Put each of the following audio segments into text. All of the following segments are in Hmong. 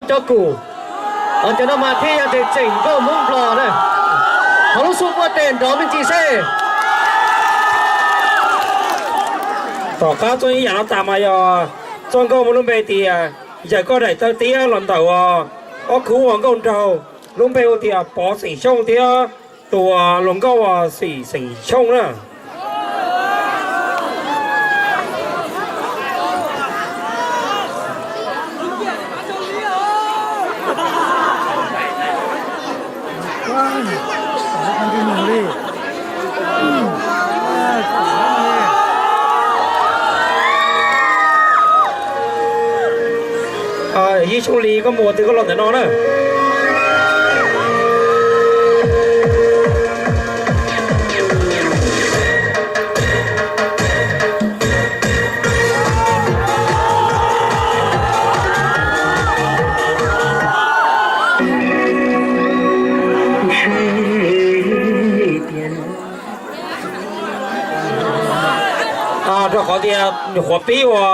Cov kuj, cov no mas thiaj yog tseem nkauj Hmoob Nplog na. Thov lub xub muaj tes nrov me ntsis seb. Tom qab txoj ib yam no tas mas yog txoj nkauj muaj lub npe tias Yawm Koj Daim Tawv Tiab los ntawm ob khub ua nkauj nraug, lub npe hu tias Pov Xeem Xyooj thiab tus hluas nkauj Xim Xeem Xyooj na. Yij Xyooj Lis, koj mus ua twg koj los ntawm no na. Rau qhov tias nyuam qhuav pib ua,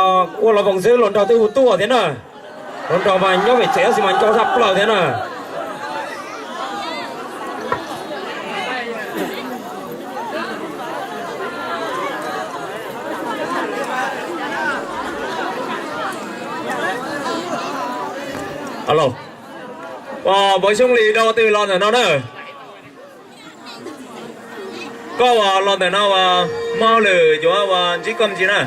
ua los voos xwb, hluas nraug twb hu tuaj thiab na. Hluas nraug mas nyob pem tsev tab sis mas nco zaj plaws thiab na. Alo, Pov Xyooj Lis, rau qhov twg los ntawm no na? Koj uas los ntawm no uas muaj hauj lwm yuav uas ntsib koj me ntsis na.